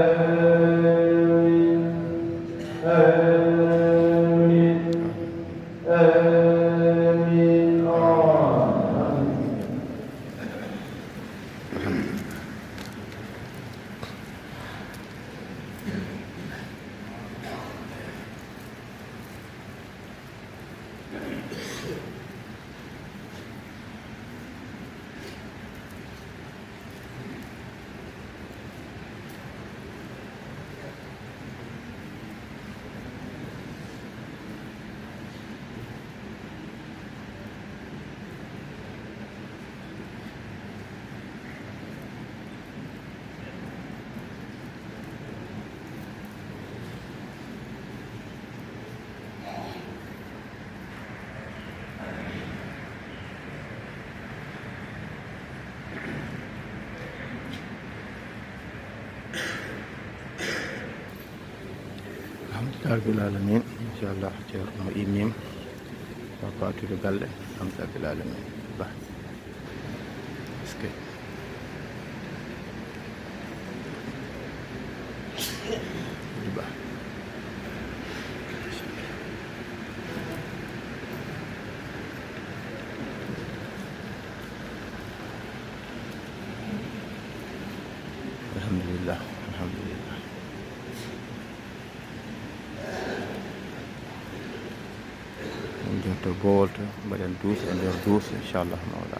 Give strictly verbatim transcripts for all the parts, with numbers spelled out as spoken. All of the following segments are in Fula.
آمين. آمين. آمين. آمين. Alhamdulillah rabbil alamin. Inchallah, ceerno mo immiima. Papa tuuɗo galle. Alhamdulillah rabbil alamin. Ba. Est-ce que. Ba. Alhamdulillah, alhamdulillah. En jotto bowol to, mbaɗen duus e nder duus, inchallah mawla.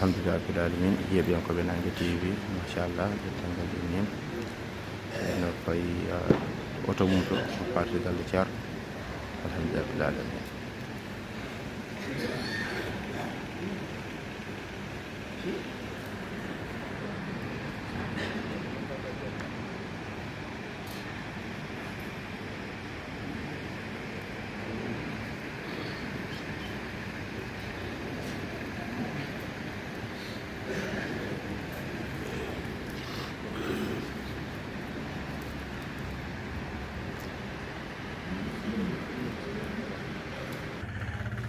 Alhamdulillah rabbil alamin, yeeɓiyankooɓe Naange T V, machallah, ƴettangal ɗin nin. No fayi, ah, oto mum to, o faati galle Ceerno. Alhamdulillah rabbil alamin.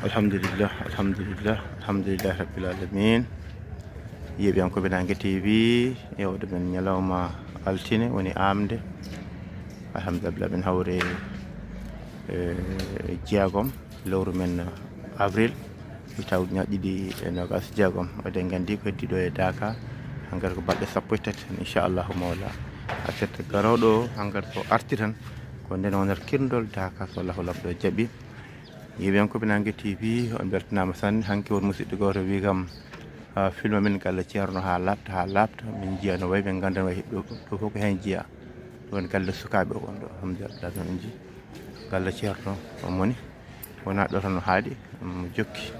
Alhamdulillah, alhamdulillah, alhamdulillah rabbil alamin. Yeeɓiyankooɓe Naange T V, e oɗo men ñalawma altine woni aamde. Alhamdulillah, min hawre, eh, jeegom lewru men avril, mi taw ujunnaji ɗiɗi e nogas jeegom. Oɗen nganndi ko heddi ɗo e Daaka, hankadi ko balɗe sappo e tati, inchallahu mawla. Aset garooɗo o, hankadi ko arti tan, ko nden wonata kirndol Daaka, so Allahu Laamɗo jaɓi. Yeeɓiyankooɓe Naange T V, on mbeltanaama sanne. Hanki won musidɗo gooto wi kam, ah, filma min galle Ceerno haa laaɓta, haa laaɓta. Min njiya no wayi, min ngannda no wayi. Ɗo, ɗo fof ko heen jeyaa. Ɗo woni galle sukaaɓe o won ɗo. Alhamdulillah, min njii galle Ceerno o moni. Wonaa ɗo tan o haaɗi, mo jokki.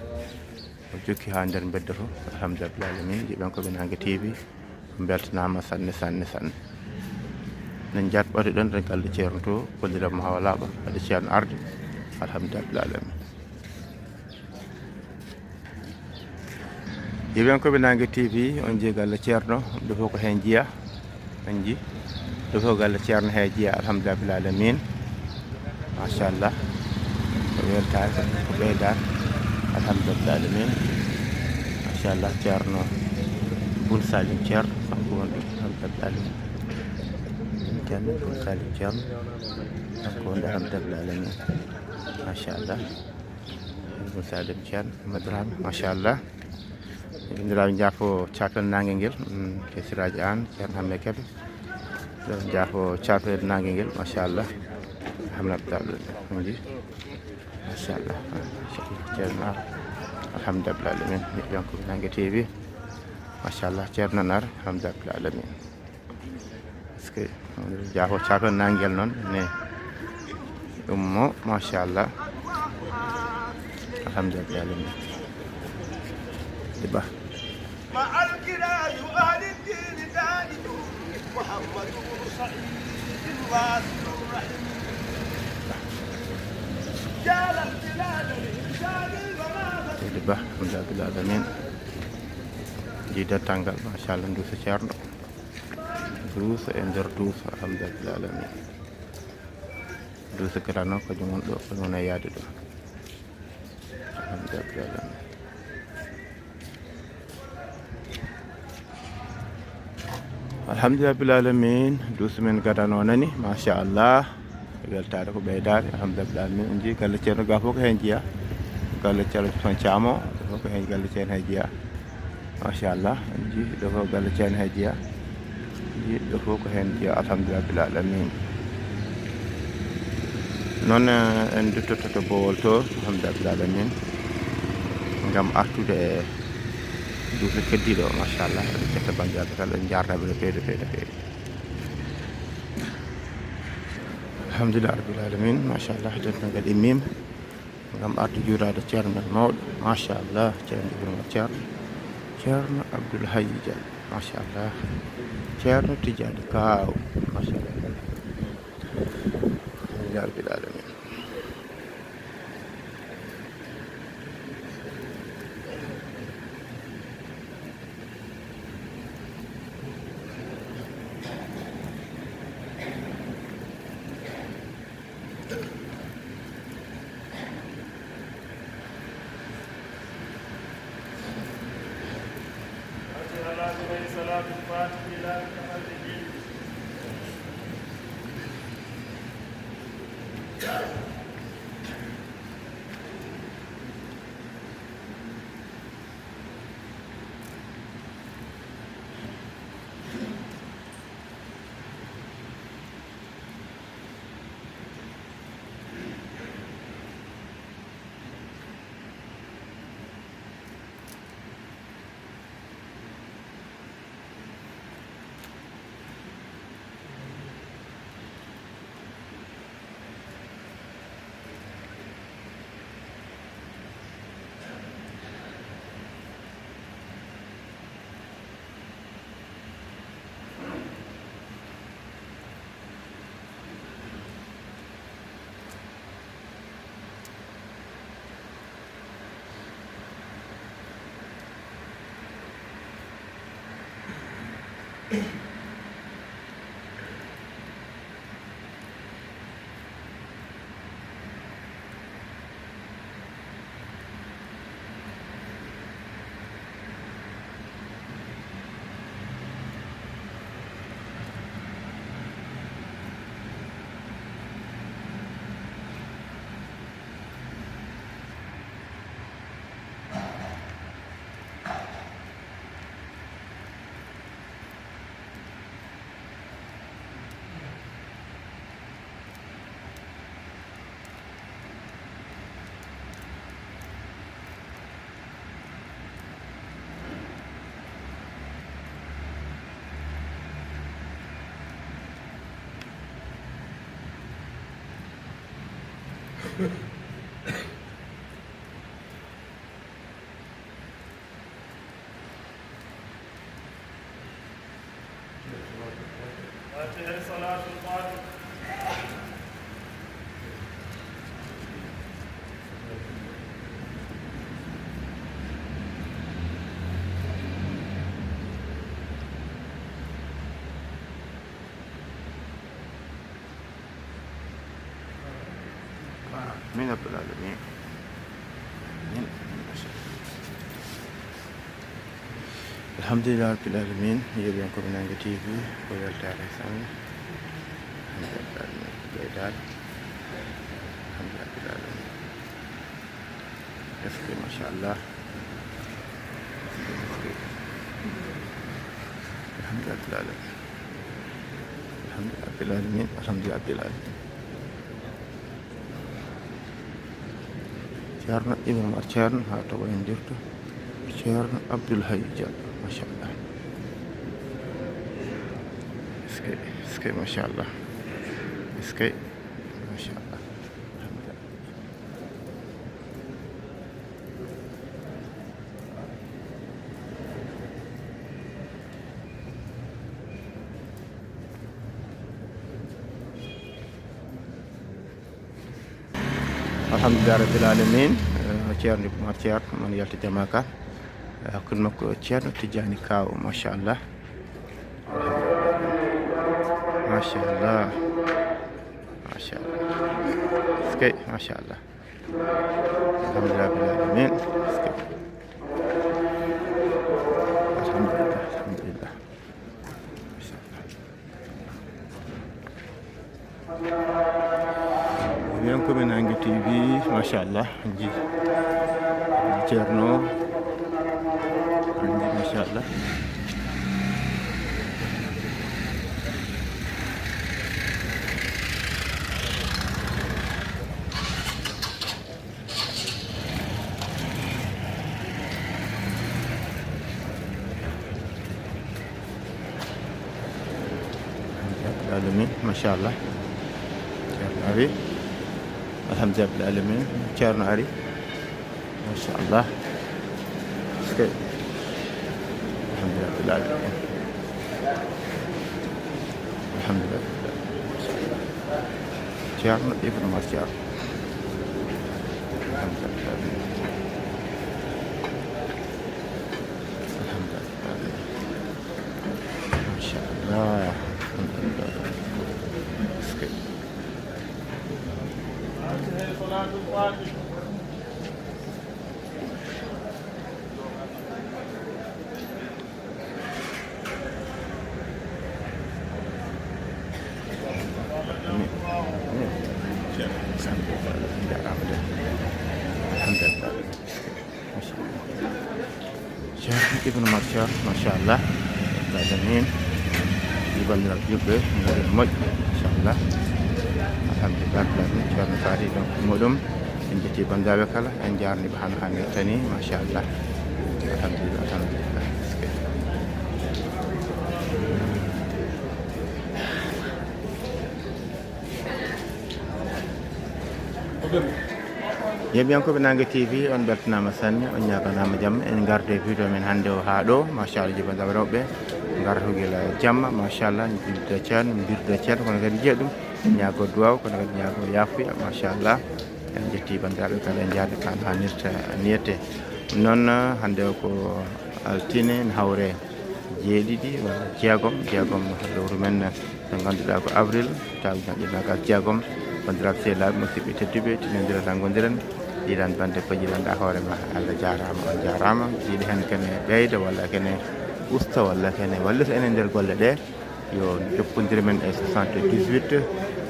O jokki haa nder mbedda to. Alhamdulillah alamin. Yeeɓiyankooɓe Naange T V, mbeltanaama sanne, sanne, sanne. Min njaat ɓaɗi ɗon nder galle Ceerno to, kolliram mo hawa laaɓa, haade Ceerno arde. Alhamdulillah alamin. Yeeɓiyankooɓe Naange T V, on njii galle Ceerno, ɗo fof ko heen jeyaa. On njii, ɗo fof galle Ceerno heen jeyaa, alhamdulillah rabbil alamin. Machallah. Ko weltaare, ko ɓeydaare, alhamdulillah rabbil alamin. Machallah, Ceerno Bun Salim Ceerno, kanko woni ɗo, alhamdulillah rabbil alamin. Ceerno Bun Salim Ceerno, kanko woni ɗo, alhamdulillah rabbil alamin. Machallah. Bun Salim Ceerno Ahmad Dramé, machallah. Jokkondiraaɓe, njaafo caapel naange ngel, mm, ke Siraaji Aan, Ceerno Hammee Kebe. Njaafo caapel naange ngel, machallah. Alhamdulillah, on njii. Machallah. Ceerno Naar. Alhamdulillah, min yeeɓiyankooɓe Naange T V. Machallah, Ceerno Naar, alhamdulillah alamin. Parce que, njaafo caapel naange ngel noon, ne ɗum mo, machallah. Alhamdulillah alamin. Iba. مع الكرام أهل الدين تاج محمد بن سعيد واصل الرحم. Seydi Ba, alhamdulillahi rabbil alamin. Ji dental ngal, machallah, duusa ceerno. Duusa e nder duusa, alhamdulillahi rabbil alamin. Duusa kala noon, ko jom won ɗo, ko noon e yaade ɗo. Alhamdulillahi rabbil alamin. Alhamdulillahi rabbil alamin. Duusa men gadano nani, machallah. Weltaare ko ɓeydaare, alhamdulillahi rabbil alamin. On njii galle ceerno ga fof ko heen jeyaa. Galle ceerno Usmaan Caam o, ɗo fof ko heen galle ceerno heen jeyaa. Machallah, on njii ɗo fof galle ceerno heen jeyaa. On njii ɗo fof ko heen jeyaa, alhamdulillahi rabbil alamin. Noon, eh, en duttoto to Bowol to, alhamdulillahi rabbil alamin. Ngam artude e duuɓi keddiiɗo, machallah. En ƴetta banndiraaɓe kala, en njaarnaaɓe no feewi, no feewi, no feewi. Alhamdulillahi rabbil alamin, machallah, dental ngal immiima. Ngam arde juuraade ceerno men mawɗo, machallah, ceerno Ibrahima Ceerno, ceerno Abdoul Hayy Diallo, machallah, ceerno Tidiane Kaaw, machallah. Alhamdulillahi rabbil alamin. Amin ya rabbal alamin. Amin. Amin. Alhamdulillahi rabbil alamin. Yeeɓiyankooɓe Naange T V, ko weltaare sanne. Alhamdulillahi rabbil alamin. Ɓeydaare. Alhamdulillahi rabbil alamin. Est-ce que, machallah. Alhamdulillahi rabbil alamin. Alhamdulillahi rabbil alamin. Alhamdulillahi rabbil alamin. Ceerno Ibrahima Ceerno, haa to wayndirto Ceerno Abdoul Hayy Diallo, machallah. Est-ce que, est-ce que, machallah. Est-ce que, machallah. Alhamdulillah. Alhamdulillah rabbil alamin. Eh, Ceerno Ibou Oumar Thiam, man yalta jamaaka. Eh, hakkunde makko Ceerno Tijjaani Kaaw, machallah. Machallah. Machallah. Eskey, machallah. Alhamdulillah rabbil alamin. Eskey. Alhamdulillah, alhamdulillah. Machallah. Mbiyen ko men Nangue T V, machallah. Ji, ji Ceerno. Ji, machallah. Alhamdulillah alamin, machallah. Ceerno ari. Alhamdulillah alamin, Ceerno ari. Machallah. Eskey. Alhamdulillah alamin. Alhamdulillah. Ceerno Ibou Oumar Thiam. Alhamdulillah. Alhamdulillah. Machallah. Alhamdulillah. Eskey. Alhamdulillah. Ceerno Ibou Oumar Thiam, machallah. Alamin. Ɗi banndiraaɓe juɓɓe, mbaɗen moƴƴo, machallah. Alhamdulillah, Ceerno Faati, donc, muɗum. En njetti banndiraaɓe kala, en njaarnii ɓe hano hannirta ni, machallah. Alhamdulillah, alhamdulillah. Yeeɓiyankooɓe Nangue T V, on mbeltanaama sanne, on ñaaganaama jam. En ngarde video men hannde o haa ɗo, machallah, jibandaɓe rewɓe. Ngartu gila jamma, machallah, mbirda Ceerno, mbirda Ceerno, kono kadi jeeɗum, ñaago duwaw, kono kadi ñaago yaafuya, machallah. En njetti banndiraaɓe kala, en njaarde kala haa nirta niyete. Noon, hannde o ko altine, ne hawre jeeɗiɗi walla jeegom, jeegom lewru men, nde ngannduɗaa ko avril, taw ujunnaji ɗiɗi e noogas jeegom. Banndiraaɓe sehilaaɓe, musidɓe tedduɓe, tinondiren, ranngondiren, jiilan bannde ko jiilanɗaa hoore ma. Allah jaaraama, on jaaraama. Jiiɗi heen kene ɓeyda walla kene usta walla kene wallita enen nder golle ɗe, yo jokkondir men e soixante-dix-huit,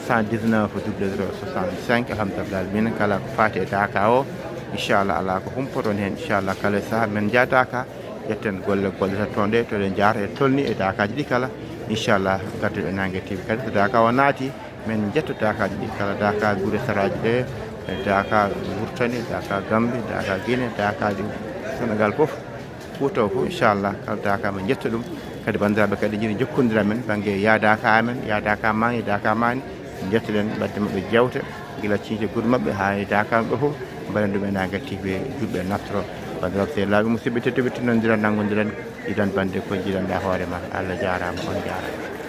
cent dix-neuf, double zéro soixante-cinq. Alhamdulillah, min kala ko faati e daaka o, inchallah, alaa ko humpoton heen, inchallah, kala e sahaa men njaha daaka, ƴetten golle, golle tattonɗe, to ɗe njaata e tolni e daakaaji ɗi kala, inchallah, ngadduɗo Nangue T V kadi, so daaka o naati, men njetto daakaaji ɗi kala, daaka gure saraaji ɗe, e daaka Mauritanie, daaka Gambie, daaka Guinée, daakaaji Sénégal fof, Fouta o fof, inchallah, kala daaka men njetto ɗum. Kadi banndiraaɓe kadi jiiɗi jokkondira men bannge ya daaka amen, ya daaka mani, daaka mani, njettoɗen ɓadde maɓɓe jeewte, gila ciñte gure maɓɓe haa e daaka maɓɓe fof, mbaɗen ɗum e Nangue T V, juɓɓe naftoro. Banndiraaɓe sehilaaɓe, musidɓe tedduɓe, tinondiren, nanngondiren, jiilan bannde ko jiilanɗaa hoore ma. Allah jaaraama, on jaaraama.